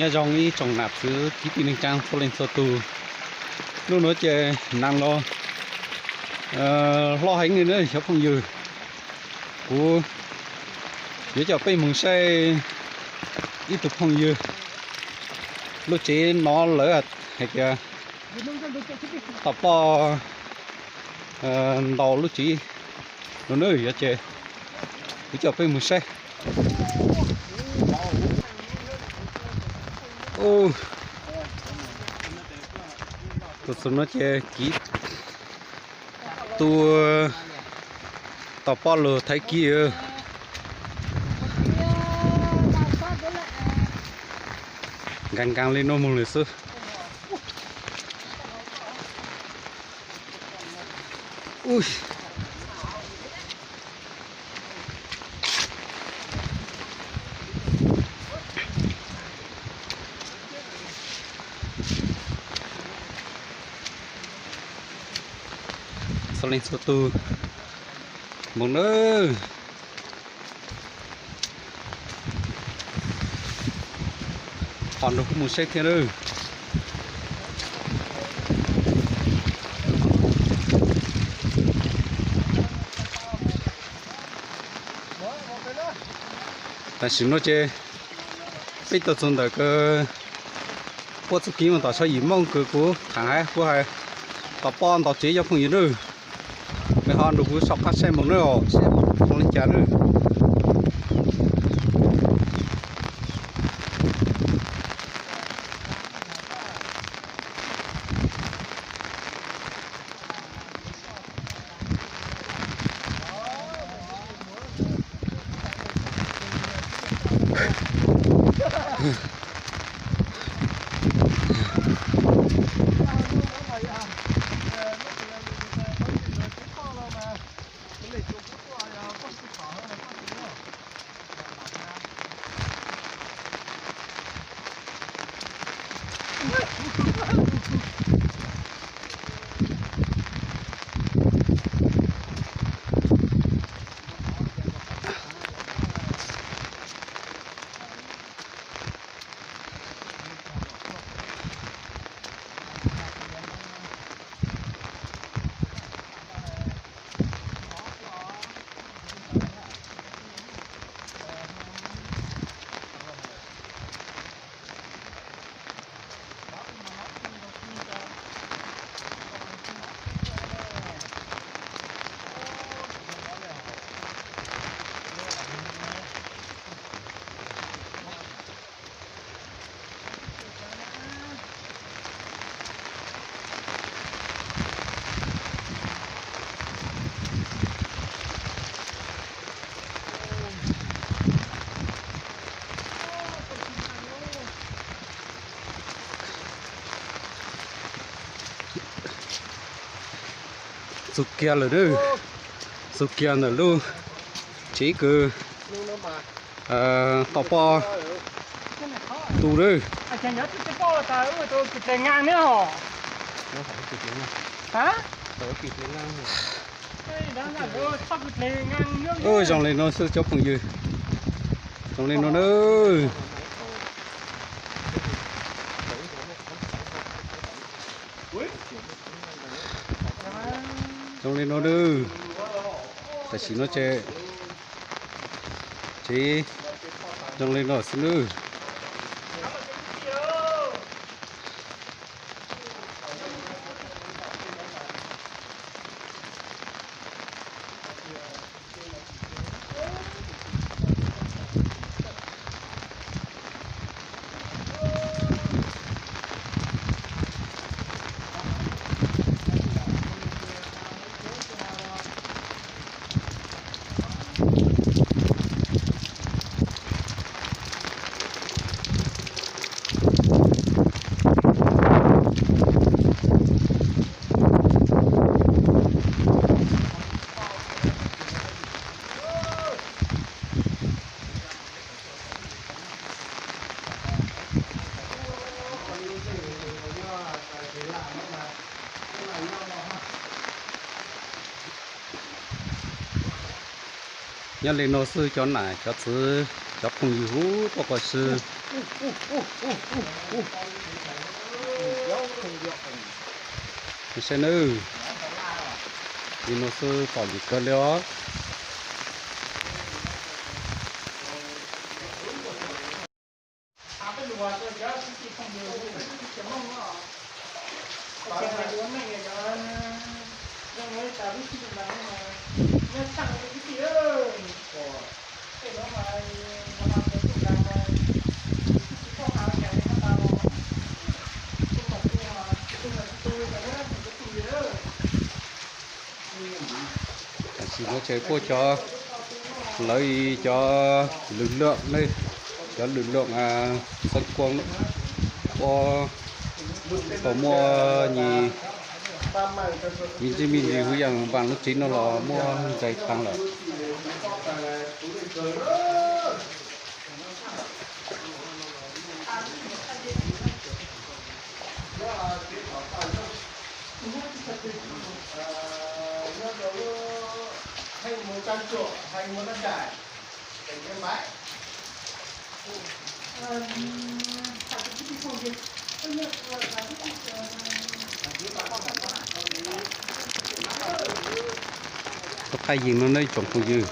Nyob zoo ib tsoom nam txiv kwv tij neej tsaa txhua leej txhua tug. Nub nuav ces nag los hlob heev le na cov phooj ywg. Kuv yuav coj peb moog saib ib tug phooj ywg lub tsev no lawv hais tias tom poj ntau lub tsev no na, yog ces kuv coj peb moog saib. Tus xwm no ces kiv tu tom poj lug thaiv kiv. Nkaag nkaag li no moog lawm xwb. Txhua leej txhua tug moog nawb. Ho nrug kuv moog saib thiab nawb. Tam sim no ces peb tuaj txug ntawm kws puab txuj kev moog tom sab Yim Moob kws kuv thaam hab kuv hais tom poj ntau tsev cov phooj ywg nawb. Mej ho nrug kuv sau qab saib moog nawb, saib zoo le caag nawb. Txug kiag lawm nawb, txug kiag ntawm lub tsev kws tom poj tu nawb. Zoo le no xwb cov phooj ywg, zoo le no nawb. Zoo li no nawb. Tam sim no ces tsev zoo li no xwb nawb. Nyob li no xwb cov nam cov txwv Cov phooj ywg hu tuaj qos xwb. Saib nawb, li no xwb tom ntsis kawg li os. Tam sim no ces kuj cov, lawv cov lwm lwm ne, cov lwm lwm xeeb kuas ua tau muaj nyi, me ntsis me ntsis hu yam npaam lub txiv no los muaj ntsais thav lawm. Tub qab yees no ne tsoom phooj ywg.